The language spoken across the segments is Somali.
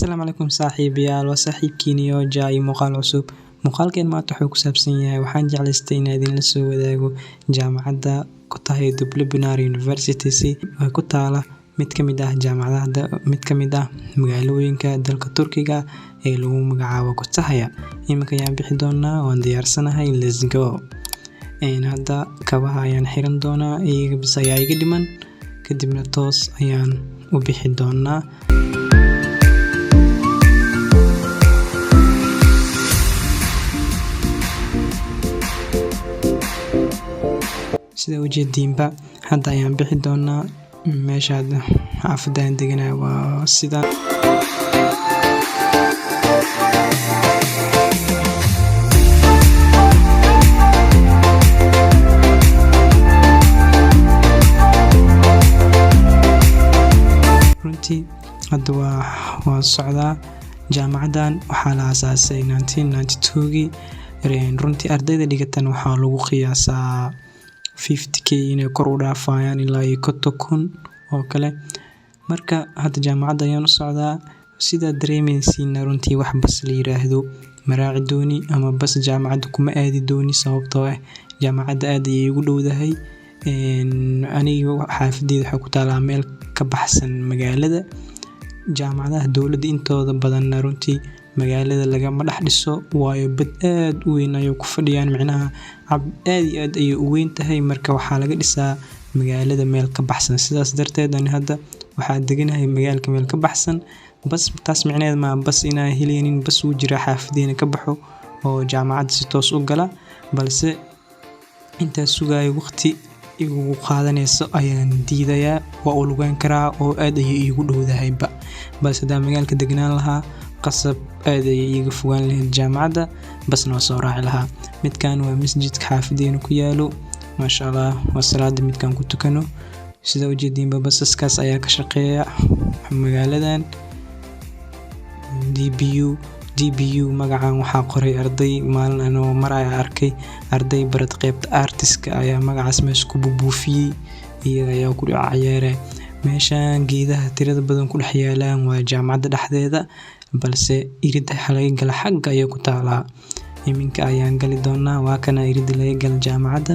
Asalaamu calaykum saaxiibayaal, waa saaxiibkiin Yoja iyo muuqaal cusub. Muuqaalkeen maanta wuxuu ku saabsan yahay, waxaan jeclaystay inaan idinla soo wadaago jaamacadda Kütahya Dumlupınar University oo ku taala mid ka mid ah jaamacadaha, mid ka mid ah magaalooyinka dalka Turkiga ee lagu magacaabo Kütahya. Iminka ayaan bixi doonaa, waan diyaarsanahay, let's go. Hadda kabaha ayaan xiran doonaa, iyaga bis ayaa iga dhiman, kadibna toos ayaan u bixi doonaa. Sida ujeediinba hadda ayaan bixi doonaa. Meesha xaafadda aan deganahay waa sida. Runtii hadda waa socdaa. Jaamacaddan waxaa la aasaasay 1992gii. Runtii ardayda dhigatan waxaa lagu qiyaasaa 50K inay kor u dhaafayaan ilaa iyo 50,000 oo kale. Marka hadda jaamacadda ayaan u socdaa. Sidaa dareemaysiina, runtii wax bas la yiraahdo ma raaci dooni ama bas jaamacadda kuma aadi dooni, sababtoo ah jaamacadda aad ayay igu dhowdahay. Aniga xaafadeyda waxay ku taalaa meel ka baxsan magaalada. Jaamacadaha dowladda intooda badanna runtii magaalada lagama dhex dhiso, waayo bad aad u weyn ayay ku fadhiyaan, micnaha aad iyo aad ayay u weyn tahay. Marka waxaa laga dhisaa magaalada meel ka baxsan. Sidaas darteed ani hadda waxaa deganahay magaalka meel ka baxsan. Bas taas micnaheed ma bas inaan heleynin. Bas wuu jiraa xaafadeena ka baxo oo jaamacadda si toos u gala, balse intaa sugayo waqti igu qaadanayso ayaan diidayaa. Waa u lugeyn karaa oo aad ayay iigu dhowdahayba, balse haddaan magaalka degnaan lahaa, qasab aad ayay iiga fogaan lahayd jaamacadda, basna waa soo raaci lahaa. Midkan waa masjidka xaafadeena ku yaalo, maasha Allah, waa salaada midkan ku tukano. Sida ujeediinba basaskaas ayaa ka shaqeeya magaaladan. DBU, DBU magacan waxaa qoray arday. Maalin anoo maraya arkay arday barad qeybta artiska ayaa magacaas meesha ku buubuufiyey, iyaga ayaa ku ciyaaray. Meeshan geedaha tirada badan ku dhex yaalaan waa jaamacadda dhexdeeda, balse irida laga gala xagga ayay ku taalaa. Iminka ayaan gali doonaa. Waa kana irida laga gala jaamacadda,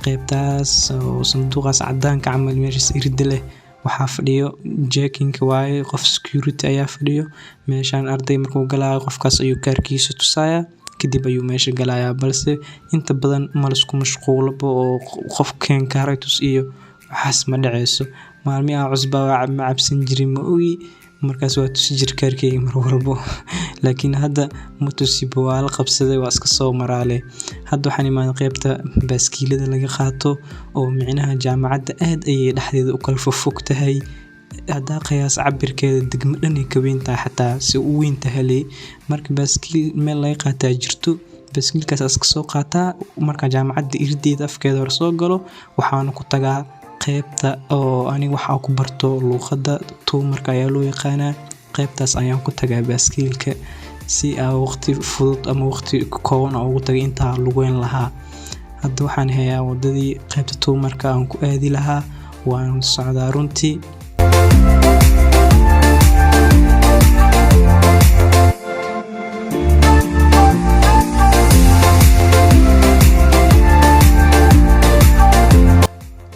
qeybtaas oo sanduuqaas cadaanka camal. Meeshaas irida leh waxaa fadhiyo checking-ka waaye, qof security ayaa fadhiyo meeshaan. Arday markuu galaayo, qofkaas ayuu kaarkiisa tusaaya, kadib ayuu meesha galayaa. Balse inta badan ma laisku mashquulaba oo qof keen kaar tus iyo waxaas ma dhaceyso. Maalmihi aan cusbaa ma cabsan jirin, ma ogi, markaas waa tusi jir kaarkeyga mar walbo, laakiin hadda ma tusiba, waa la qabsaday, waa iska soo maraale. Hadda waxaan imaaday qeybta baaskiilada laga qaato, oo micnaha jaamacadda aad ayay dhexdeeda u kala fogfog tahay. Haddaa qiyaas cabirkeeda, degmo dhan ay ka weyn tahay, xataa si u weyn tahay. Marka baaskiil meel laga qaataa jirto, baaskiilkaas iska soo qaataa. Marka jaamacadda irdeeda afkeeda hore soo galo, waxaana ku tagaa qeybta oo aniga waxaa ku barto luuqadda, tuumarka ayaa loo yaqaanaa. Qeybtaas ayaan ku tagaa baaskiilka si aa waqti fudud ama waqti kooban aan ugu tagay intaa lugeyn lahaa. Hadda waxaan hayaa wadadii qeybta tuumarka aan ku aadi lahaa, waan socdaa runtii.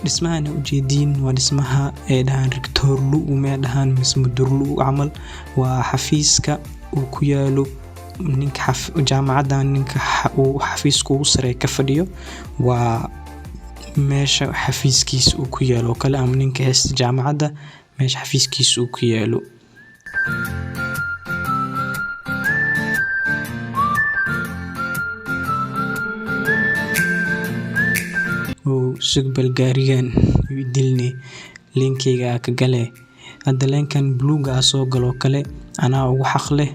Dhismahan ujeediin waa dhismaha ay dhahaan rectorlu mee dhahaan mise mudurlu camal. Waa xafiiska uu ku yaalo ninka jaamacaddan, ninka uu xafiiska ugu sareeya ka fadhiyo. Waa meesha xafiiskiisa uu ku yaalo oo kale, ama ninka haysta jaamacadda meesha xafiiskiisa uu ku yaalo. Oo sugbal, gaarigan dilne, lane-keyga ka gale. Hadda lane-kan buluuga ah soo galo kale anaa ugu xaq leh,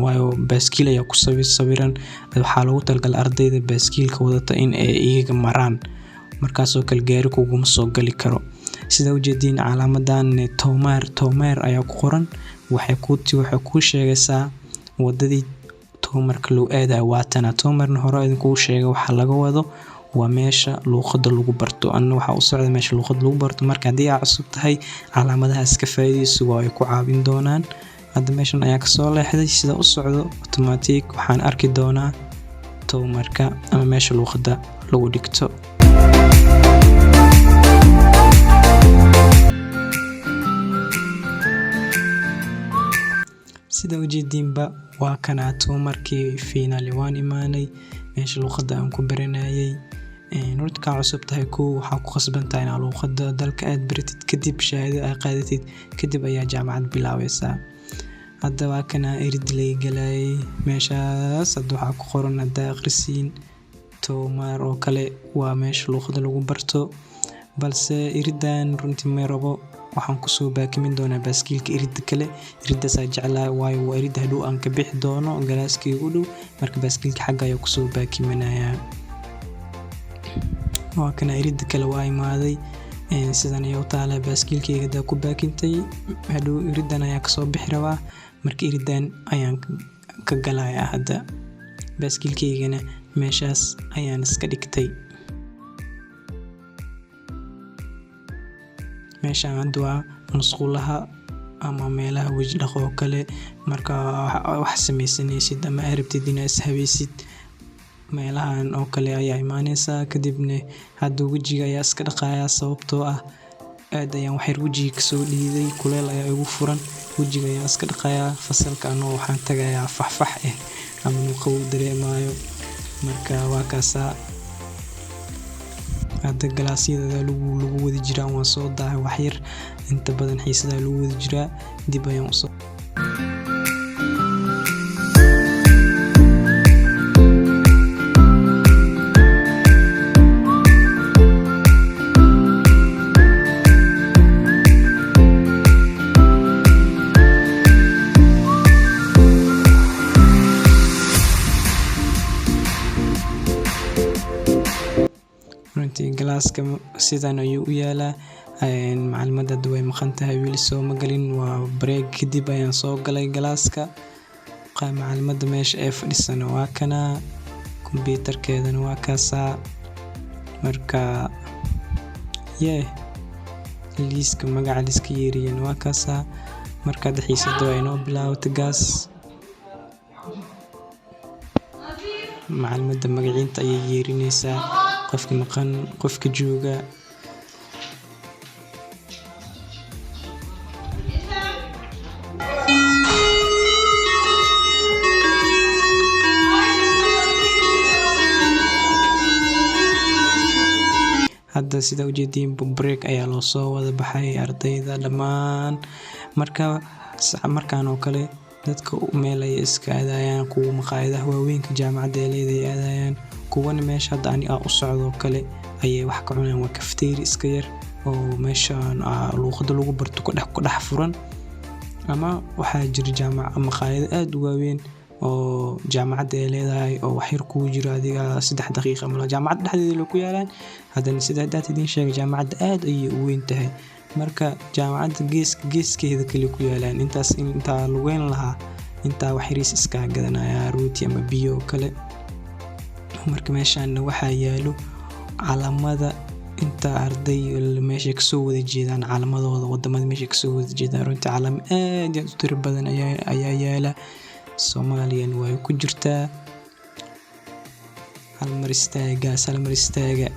waayo baaskiil ayaa ku sawiran. Waxaa loogu talagalay ardayda baaskiilka wadata in ay iyaga maraan. Markaasoo kale gaari kuguma soo gali karo. Sida ujeediin calaamadan Tomer, Tomer ayaa ku qoran, waxay kuu sheegaysaa wadadii Tomerka loo aadayo. Waatana Tomerna, hore idinkugu sheegay waxa laga wado, waa meesha luuqada lagu barto. Anna waxaa u socda meesha luuqada lagu barto. Marka haddii aa cusub tahay, calaamadahaas ka faa'iidayso, waa ay ku caawin doonaan. Hadda meeshan ayaa kasoo leexday. Sida u socdo automatic waxaan arki doonaa Towmarka ama meesha luuqadda lagu dhigto. Sida ujeediinba, waa kana Towmarkii. Finally waan imaanay meesha luuqadda aan ku baranayay. Horta kaa cusub tahay, kow waxaa ku khasban tahay inaad luuqadda dalka aad baratid, kadib shahaado aad qaadatid, kadib ayaa jaamacad bilaabeysaa. Hadda waa kana irid laga galayay meeshaas. Hadda waxaa ku qoran, haddaa akhrisiin, Towmar oo kale, waa meesha luuqadda lagu barto. Balse iridan runtii ma rabo. Waxaan kusoo baakimin doonaa baaskiilka irida kale. Iridaasaa jeclaa, waayo waa irida hadhow aan ka bixi doono galaaskayga u dhow. Marka baaskiilka xagga ayaa kusoo baakiminayaa. Waa kana irida kale, waa imaaday. Sidan ayaa u taalaa. Baaskiilkayga hadaa ku baakintay, hadhow iridan ayaa kasoo bixi rabaa. Marka iridan ayaan ka galayaa hadda. Baaskiilkaygana meeshaas ayaan iska dhigtay. Meeshaan hadda waa musqulaha ama meelaha weji dhaq oo kale. Marka wax sameysanaysid ama aad rabtid inaad is habeysid, meelahan oo kale ayaa imaaneysaa. Kadibna hadda wejiga ayaa iska dhaqayaa, sababtoo ah aad ayaan waxyar wejiga kasoo dhiiday, kuleel ayaa igu furan. Wejiga ayaan iska dhaqayaa. Fasalka anoo waxaan tagayaa faxfax ah ama qabow dareemayo. Marka waa kaasaa. Hadda galaasyada lagu wada jiraa, waan soo daahay waxyar. Inta badan xiisadaha lagu wada jiraa, dib ayaan usoo. Runtii galaaska sidan ayuu u yaalaa. Macalimadda hadda way maqan tahay, weli sooma galin. Waa break kadib ayaan soo galay galaaska. Macalimadda meesha ee fadhisana waa kana, kombyuutarkeedana waa kaasaa. Marka yee liiska magaca liiska yeeriyana waa kaasaa. Marka hadda xiisadda waa inoo bilaabatay gaas. Macalimadda magaciinta ayay yeerinaysaa, qofka maqan, qofka jooga. Hadda sida ujeediin, break ayaa loo soo wada baxay ardayda dhammaan. Marka markaan oo kale dadka meel ayay iska aadayaan. Kuwa maqaayadaha waaweynka jaamacadda ay leedahay aadayaan, kuwana meesha hadda ani aan u socdo oo kale ayay wax ka cunayaan. Waa cafeteria iska yar oo meeshaan luuqadda lagu barto ku dhex furan. Ama waxaa jira jaamac maqaayado aad u waaweyn oo jaamacadda ay leedahay oo wax yar kugu jiro adiga 3 daqiiqa ama jaamacadda dhexdeeda ku yaalaan. Haddana sida haddaad idiin sheegay, jaamacadda aad ayay u weyn tahay. Marka jaamacadda gees geeskeeda kale ku yaalaan. Intaas intaa lugeyn lahaa, intaa wax yariis iskaa gadanayaa, rooti ama biyo oo kale. Marka meeshaana waxaa yaalo calamada inta arday meeshay kasoo wada jeedaan, calamadooda wadamada meeshay kasoo wada jeedaan. Runtii calamo aad iyo aad u tiro badan ayaa yaala. Soomaaliyana way ku jirtaa. Hal mar istaagaas, hal mar istaaga.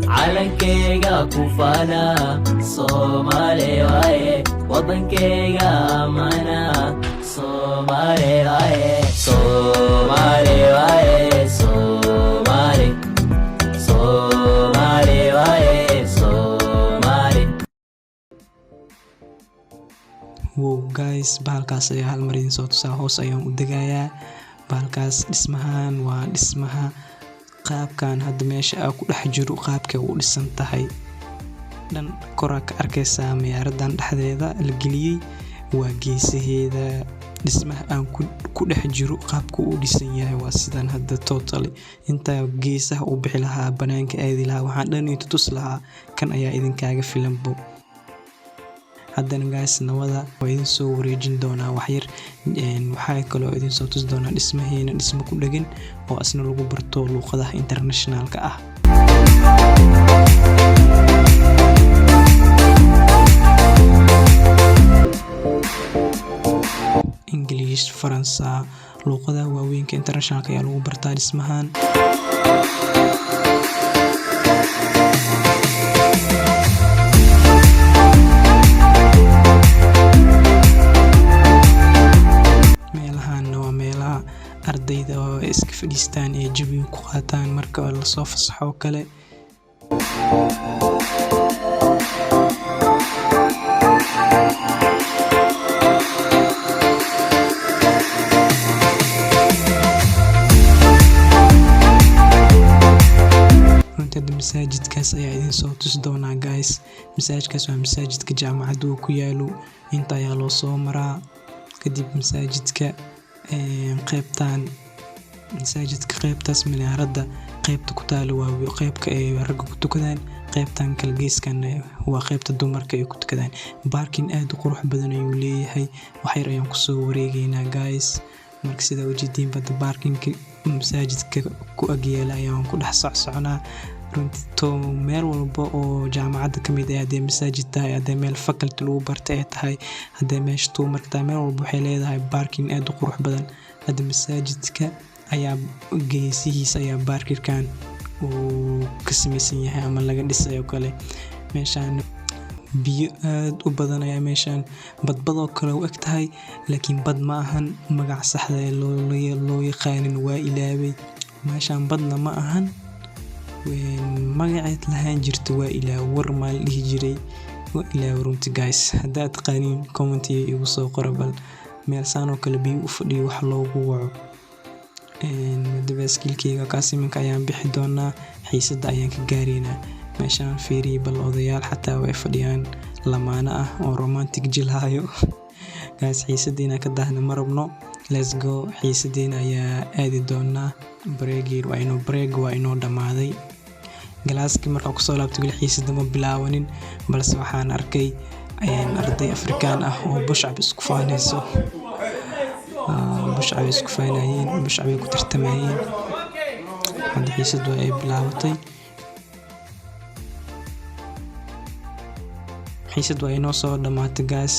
Calankeyga ku faana, Soomaali waaye. Wadankeyga amana, Soomaali waaye. Soomaali waaye, Soomaali, Soomaali waaye, Soomaali. Wow guys, bahalkaas ayaa hal mar idin soo tusaa. Hoos ayaan u degayaa bahalkaas. Dhismahan waa dhismaha qaabkan hadda meesha aa ku dhex jiro, qaabkay u dhisan tahay dhan koraa ka arkaysaa. Miyaaradan dhexdeeda la geliyey waa geesaheeda. Dhismaha aan ku dhex jiro qaabka u dhisan yahay waa sidan. Hadda totally intaa geesaha u bixi lahaa, banaanka aadi lahaa, waxaan dhan tutus lahaa, kan ayaa idinkaaga filanbo. Haddana guys, nabada waa idin soo wareejin doonaa waxyar. Waxaa kaloo idin soo tusi doonaa dhismaheena dhismo ku dhegan oo asna lagu barto luuqadaha internationalka ah. Mase luuqadaha waaweynka internationalka ayaa lagu bartaa dhismahan. Meelahan waa meelaha ardayda oo iska fadhiistaan ee jawiga ku qaataan marka lasoo fasaxo oo kale. Runtii hadda masaajidkaas ayaa idin soo tusi doonaa, guys. Masaajidkaas waa masaajidka jaamacadda uu ku yaalo. Inta ayaa loo soo maraa. Kadib masaajidka qeybtan, masaajidka qeybtaas minaaradda qeybta ku taalo waa qeybka ay ragga ku tukadaan. Qeybtan kale geeskan waa qeybta dumarka ay ku tukadaan. Parking aad u qurux badan ayuu leeyahay. Wax yar ayaan kusoo wareegeynaa, guys. Marka sidaa ujeediin bada, parkingka masaajidka ku agyaala ayaan ku dhex socsoconaa. Runtii to meel walba oo jaamacadda kamid ah, hadday masaajid tahay, hadday meel faculty lagu barta ay tahay, hadday meesha dumarka tahay, meel walba waxay leedahay parking aad u qurux badan. Hadda masaajidka ayaa geesihiisa ayaa parkingkan uu ka samaysan yahay ama laga dhisay oo kale. Meeshaan biyo aad u badan ayaa meeshaan badbad oo kale u eg tahay, laakiin bad ma ahan. Magaca saxda ee loo yaqaanin waa ilaaway. Meeshaan badna ma ahan, magaceed lahaan jirta waa ilaaw. War maa la dhihi jiray? Waa ilaaw runtii, guys. Haddaad taqaaniin, commentiga igu soo qora bal meel saan oo kale biyo u fadhiyo wax loogu waco. Hada baaskiilkeyga kaas iminka ayaan bixi doonaa, xiisadda ayaan ka gaareynaa. Meeshaan fiiriya bal, odayaal xataa way fadhiyaan lamaane ah oo romantic jilaayo. Guys, xiisadiina ka daahna ma rabno. Let's go, xiisadiina ayaa aadi doonaa. Break waa inuu, break waa inoo dhamaaday. Classkii markaa kusoo laabtay, weli xiisada ma bilaabanin, balse waxaan arkay arday Afrikaan ah oo push-up isku faanayso. Push-up ay isku faanayeen, push-up ay ku tartamayeen. Hadda xiisadu ay bilaabatay. Xiisad waa inoo soo dhamaatay, guys.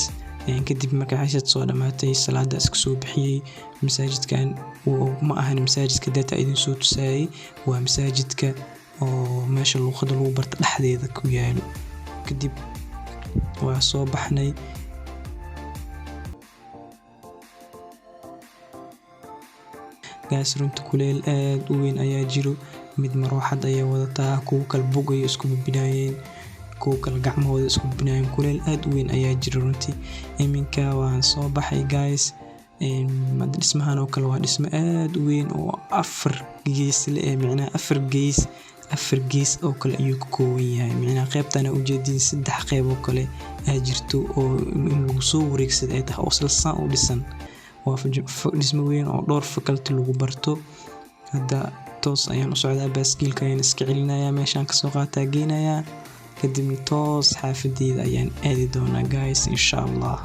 Kadib markay xiisad soo dhamaatay, salaada iska soo bixiyey. Masaajidkan ma ahan masaajidka data idin soo tusaayay, waa masaajidka oo meesha luuqada lagu barto dhexdeeda ku yaalo. Kadib waa soo baxnay. Guys, runta kuleel aad u weyn ayaa jiro. Mid marooxad ayay wadataa, kuwo kale bug ayay isku bibinayeen, kuwo kale gacmahooda isku bibinayeen. Kuleel aad u weyn ayaa jiro runtii. Iminka waan soo baxay, guys. Dhismahan oo kale waa dhismo aad u weyn oo afar gees leh, micnaha afar gees, afar gees oo kale ayuu ka kooban yahay. Micnaha qeybtan aa ujeedin saddex qeyb oo kale aa jirto oo in lagu soo wareegsado ay tahay oo isla saan u dhisan. Waa dhismo weyn oo dhowr faculty lagu barto. Hadda toos ayaan u socdaa, baaskiilka ayaan iska celinayaa, meeshaan kasoo qaataa geynayaa, kadibna toos xaafadeyda ayaan aadi doonaa, guys, insha Allah.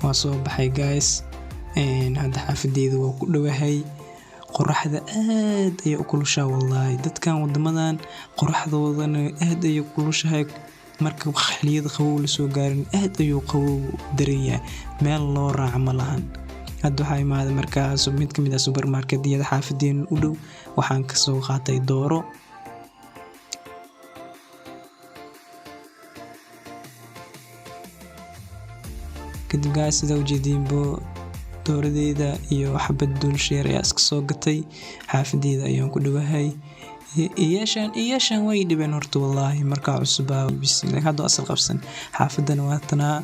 Waa soo baxay, guys. Hadda xaafadeyda waa ku dhowahay. Qoraxda aad ayay u kulushahay wallahi. Dadkan wadamadan qoraxdoodana aad ayay u kulushahay. Marka xilliyada qabow lasoo gaarin, aad ayuu qabow daran yahay, meel loo raaco ma lahan. Hadda waxaa imaaday markaa mid kamid ah supermarketyada xaafadeena u dhow. Waxaan kasoo qaatay dooro. Kadib, guys, sida ujeediinbo, dooradeyda iyo xabad doolsho yar ayaa iska soo gatay. Xaafadeyda ayaan ku dhowahay. Iyaashan iyaashan way dhibeen horta wallahi markaa cusubaa, hadda asal qabsan. Xaafadana waa tanaa.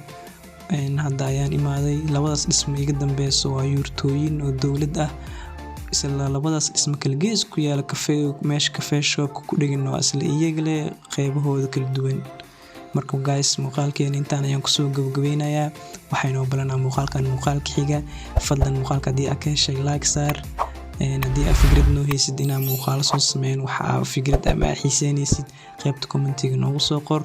Hadda ayaan imaaday. Labadaas dhismo iga dambeyso waa yuurtooyin oo dowlad ah. Isla labadaas dhismo kala gees ku yaala kafee, meesha coffee shopka ku dhegan, waa isla iyaga leh qeybahooda kala duwan. Marka guys, muuqaalkeena intaan ayaan kusoo gabagabeynayaa. Waxaynoo balanaa muuqaalkan muuqaalka xiga. Fadlan muuqaalka haddii aad ka heshay, like saar. Haddii aad fikrad noo haysid inaan muuqaalo soo sameyn, waxa aa fikrad ama aa xiiseynaysid, qaybta commentiga noogu soo qor.